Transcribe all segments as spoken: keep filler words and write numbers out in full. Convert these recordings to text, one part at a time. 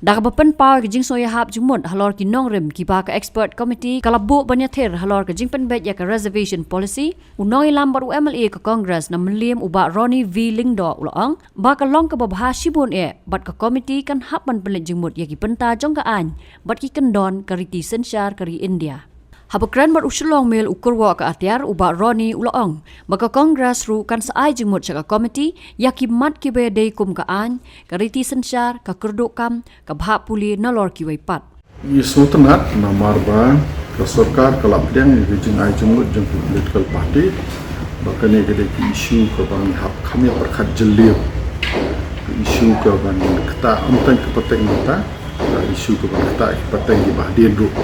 Da kaba pynpaw ïa ka jingsngewhap jingmut halor ki nongrim kiba ka expert committee ka la buh ban ïathir halor ka jingpynbeit ïa ka reservation policy, u nongïalam bad u M L A ka Congress na Mylliem u Bah Ronnie V Lyngdoh u la ong ba ka long kaba bha shibun eh bad ka committee kan hap ban pynleit jingmut ïa ki bynta jong ka aiñ bad ki kyndon ka riti synshar ka ri India. Haba kren bad u Shillong Mail u kyrwoh ka atiar u Bah Ronnie u la ong ba ka Congress ruh kan sa ai jingmut sha ka committee ïa ki mat kiba ïadei kum ka aiñ, ka riti synshar, ka kyrduh kam, ka bhah pule nalor kiwei pat. Ngi sngewtynnat namar ba ka sorkar ka la pdiang ïa ka jingai jingmut jong ki political party ba kane ka dei ka issue kaba ngi hap kham ïa pyrkhat jylliew. Ka issue kaba ngi ktah ym tang ka pateng mynta, ka issue kaba ngi ktah ka pateng kiba hadien ruh.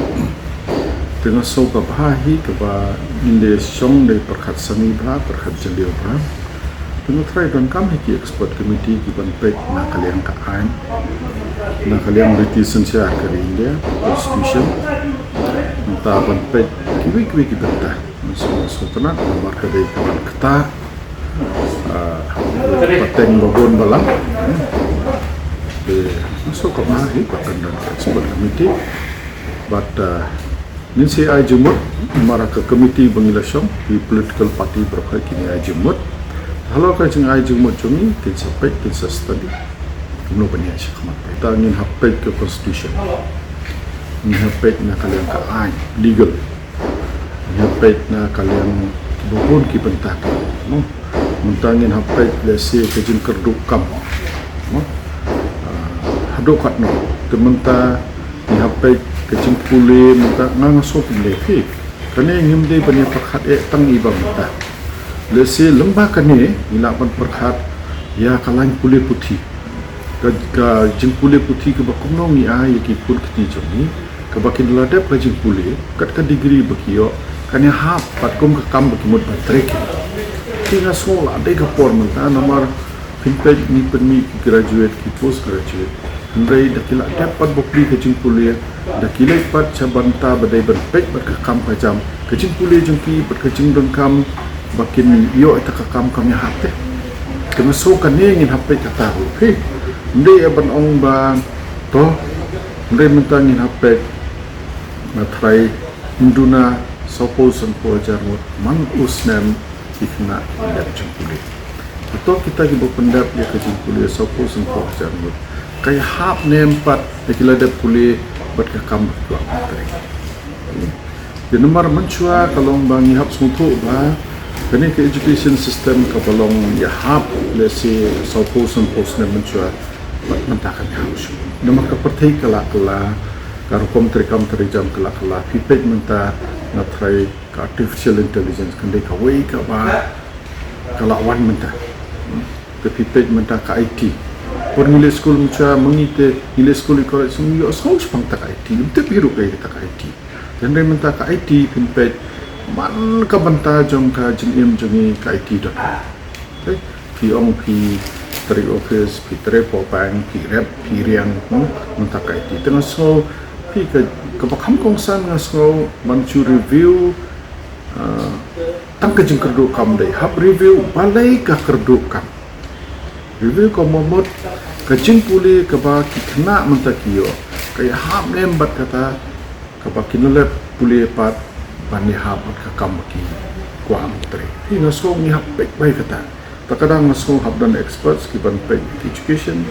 Te nga sngew ka bha hi kaba ngin da shong da pyrkhat sani bha, pyrkhat jylliew bha. Te nga tharai donkam hi ki expert committee kiban peit na ka liang ka aiñ, na ka liang riti synshar ka ri India, constitution. Nangta ban peit kiwei kiwei ki bynta. Nga sngew, nga sngewtynnat namar ka dei kaban ktah, ah, pateng babun balang. Te nga sngew ka bha hi ba kan don expert committee. But, ah, ngin sa ai jingmut, namar ka committee ba ngi la shong, ki political party baroh kine ai jingmut. Halor ka jingai jingmut jong ngi, kin sa peit, kin sa study. Kumno ban ïaid shakhmat. Te ngin hap peit ka constitution. Ngin hap peit na ka liang ka aiñ, legal. Ngin hap peit na ka liang babun ki bynta, no? Mynta ngin hap peit lehse ka jingkyrduh kam, no? Ah, haduh katno. Te mynta ngin hap peit ka jingpule mynta, nga nga sngew pynlong phi. Kane ngim dei ban ïa pyrkhat eh tang ïa ba mynta. Lehse lyngba kane ngi lah ban pyrkhat ïa ka lain pule puthi. Ka, ka jingpule puthi kaba kumno ngi ai ïa ki khun kti jong ngi, kaba kin da la dep ka jingpule, kat ka degree ba ki ïoh, kan ïahap pat kum ka kam ba ki mut ban trei. Te nga sngew la dei ka por mynta namar phin peit ngi pynmih ki graduate, ki post graduate. Hynrei da ki la dep pat ban plie ka jingpule, da ki leit pat sha bynta ba dei ban peit bad ka kam ka jam, ka jingpule jong ki bad ka jingdonkam ba kin ïoh ïa ka kam kam ïahap te. Te nga sngew kane ngin hap peit kata ruh. Hei, ym dei ban ong ba to, hynrei mynta ngin hap peit, nga tharai ym duna sawphew sanphew hajar ngut man u snem ki khynnah ki pyndep jingpule. Hato kita kiba pyndep ïa ka jingpule sawphew sanphew hajar ngut, ka ïahap ne em pat ïa ki la dep pule bad ka kam ba ki kwah ban trei? Te namar mynshuwa ka long ba ngi hap sngewthuh ba kane ka education system kaba long ïahap lehse sawphew sanphew snem mynshuwa, bad mynta kam ïahap shuh. Namar ka pyrthei ka la kylla, ka rukom treikam treijam ka la kylla, phi peit mynta nga tharai ka artificial intelligence kan dei kawei kaba ka la wan mynta. Hmm. Te phi peit mynta ka I T. Por ngi leit skul mynta, ma ngi te ngi leit skul, i college, ngi ïohsngew shaphang ta ka I T. Ym tip hi ruh kaei kata ka I T. Te hynrei mynta ka I T phin peit man ka bynta jong ka jingim jong ngi ka I T dot com. Okay? Phi ong phi trei office, phi trei poh bank, phi rep, phi riang, hmm, mynta ka I T. Te nga sngew phi ka, kaba kham kongsan nga sngew ban shu review, ah, tang ka jingkyrduh kam dei. Hap review balei ka kyrduh kam. Review ka mut ka jingpule kaba ki khynnah mynta ki ïoh, ka ïahap ne em bad kata kaba kin leh pule pat ban ïahap bad ka kam ba ki kwah ban trei. Hi nga sngew ngi hap peit bha ïa kata. Ta ka dang nga sngew hap don experts kiban peit ïa ka education,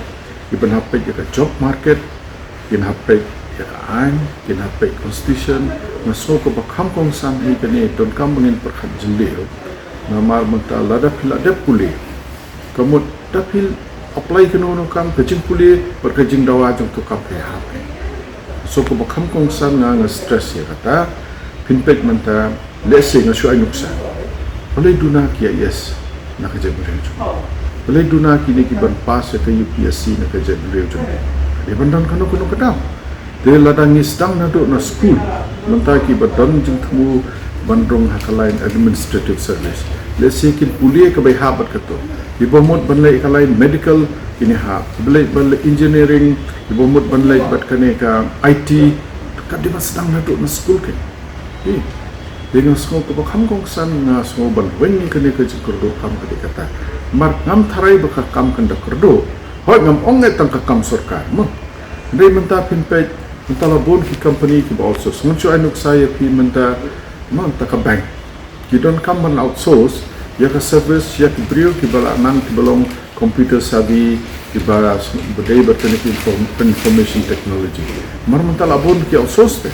kiban hap peit ïa ka job market, kin hap peit ïa ka aiñ, kin hap peit constitution. Nga sngew kaba kham kongsan hi kane, donkam ba ngin pyrkhat jylliew. Namar mynta lada phi la dep pule, ka mut da phi apply kano kano kam, ka jingpule bad ka jingdawa jong to kam ka ïahap. So kaba kham kongsan nga, nga stress ïa kata. Phin peit mynta, lehse nga shu ai nuksa. Balei duna ki I A S na ka jaitbynriew jong ngi? Balei duna kine kiban pass ïa ka U P S C na ka jaitbynriew jong ngi? Ka dei ban don kano kano ka daw. Te lada ngi sdang naduh na skul, mynta kiba don jingthmu ban rung ha ka lain administrative service, lehse kin pule kaba ïahap bad kato. Kiba mut ban leit ka lain medical, kin ïahap. Kiba leit ban leit engineering, kiba mut ban leit bad kane ka I T, ka dei ban sdang naduh na skul kein. Hi. Te nga sngew kaba kham kongsan, nga sngew ban weng ïa kane ka jingkyrduh kam ka dei kata. Namar ngam tharai ba ka kam kan da kyrduh. Hooid, ngam ong eh tang ka kam sorkar, mo. Hynrei mynta phin peit, mynta la bun ki company kiba outsource. Ngan shu ai nuksa ïa phi mynta, mynta ka bank. Ki donkam ban outsource ïa ka service ïa ki briew kiba la nang kiba long computer savvy, kiba dei bad kane ka inform-, information technology. Mar mynta la bun ki outsource te.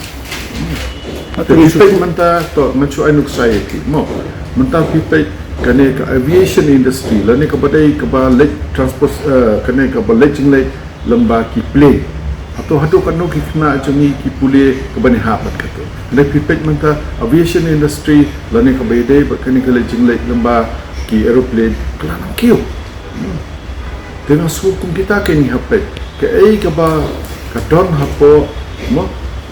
Te phi peit mynta, to ngan shu ai nuksa ïa phi mo. Mynta phi peit kane ka aviation industry lane kaba dei kaba leit transport, eh, kane kaba leit jingleit lyngba ki plane. Hato hato katno ki khynnah jong ngi ki pule kaban ïahap bad kato. Hynrei phi peit mynta aviation industry lane kaba ïadei bad kane ka leit jingleit lyngba ki aeroplane ka la nang kiew. Hmm. Te nga sngew kum kita ki ngi hap peit kaei kaba ka don hapoh mo,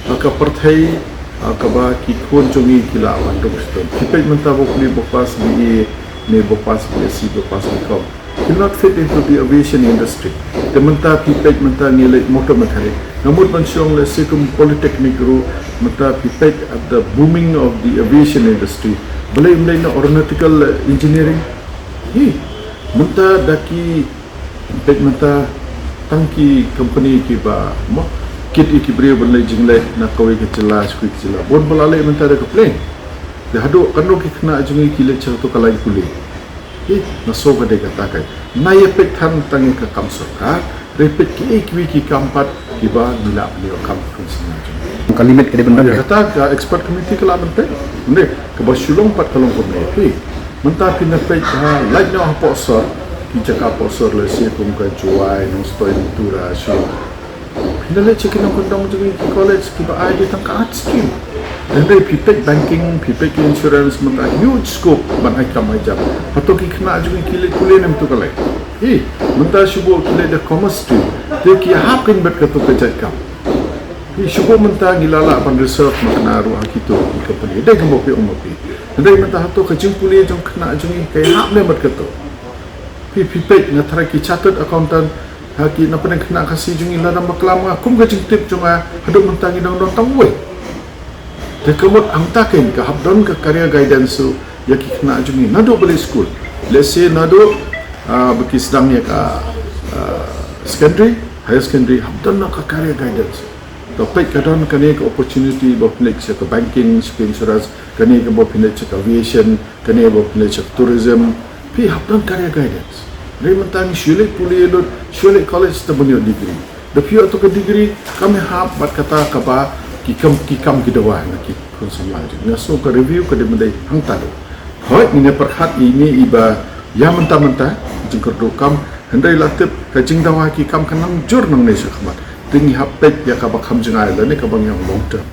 ha ka pyrthei, ha kaba ki khun jong ngi ki lah ban duk shitom. Phi peit mynta ba u khynnah ba pass B A ne ba pass B S C ba pass B Com, will not fit into the aviation industry. Te mynta phi peit mynta ngi leit motor mechanic. Nga mut ban shu ong lehse kum polytechnic ruh mynta phi peit at the booming of the aviation industry. Balei ym leit na aeronautical engineering? Hi, mynta da ki peit mynta tang ki company kiba mo kit ïa ki briew ban leit jingleit na kawei ka jylla sha kawei ka jylla. Bun ba la leit mynta da ka plane. Te haduh katno ki khynnah jong ngi ki leit sha kato ka lain pule. Hi, nga sngew ka dei kata kai. Nai ïa peit than tang ïa ka kam sorkar, hynrei peit kiei kiwei ki kam pat kiba ngi lah ban ïoh kam ha ka seng jong ngi. Ka limit ka dei ban don. Ïa kata ka expert committee ka lah ban peit. Hynrei kaba shu long pat ka long kumne. Hi, mynta phin da peit ha lait noh hapoh sor, ki jaka hapoh sor lehse kum ka Jowai, Nongstoiñ, Tura, Shillong. Phi da leit sha ki nongkyndong jong ngi ki college kiba ai dei tang ka arts stream. Hynrei phi peit banking, phi peit ki insurance, mynta huge scope ban ai kam ai jam. Hato ki khynnah jong ngi ki leit pule ne ym tu ka leit? Hi, mynta shu bun ki leit da commerce stream. Te ki hap kein bad kato ka jait kam. Hi, shu bun mynta ngi la lah ban reserve ma khynnah ruh ha kito ki company. Dei kumba phi ong ma phi. Hynrei mynta hato ka jingpule jong khynnah jong ngi ka hap ne bad kato? Phi, phi peit nga tharai ki chartered accountant ha ki na pdeng khynnah Khasi jong ngi lada bakla ma nga kum ka jingtip jong nga haduh mynta ngi dang don tang wei. Te ka mut hangta kein ka hap don ka career guidance ruh ïa ki khynnah jong ngi naduh ba leit skul. Lehse naduh, ah, ba ki sdang ïa ka, ah, secondary, higher secondary hap don noh ka career guidance. To peit ka don kane ka opportunity ba phin leit sha ka banking, sha ka insurance, kane ka ba phin leit sha ka aviation, kane ba phin leit sha ka tourism. Phi hap don career guidance. Hynrei mynta ngi shu leit pule lut, shu leit college tang ban ïoh degree. Da phi ïoh to ka degree kam ïahap bad kata kaba ki kam, ki kam ki dawa na ki khun samla jong ngi. Nga sngew ka review ka dei ban dei hangta ruh. Hooid ngin ïa pyrkhat ïa ine iba ïa mynta mynta jingkyrduh kam, hynrei la tip ka jingdawa ki kam kan nang jur nangne sha khmat. Te ngi hap peit ïa kaba kham jngai lane kaba ngi ong long term.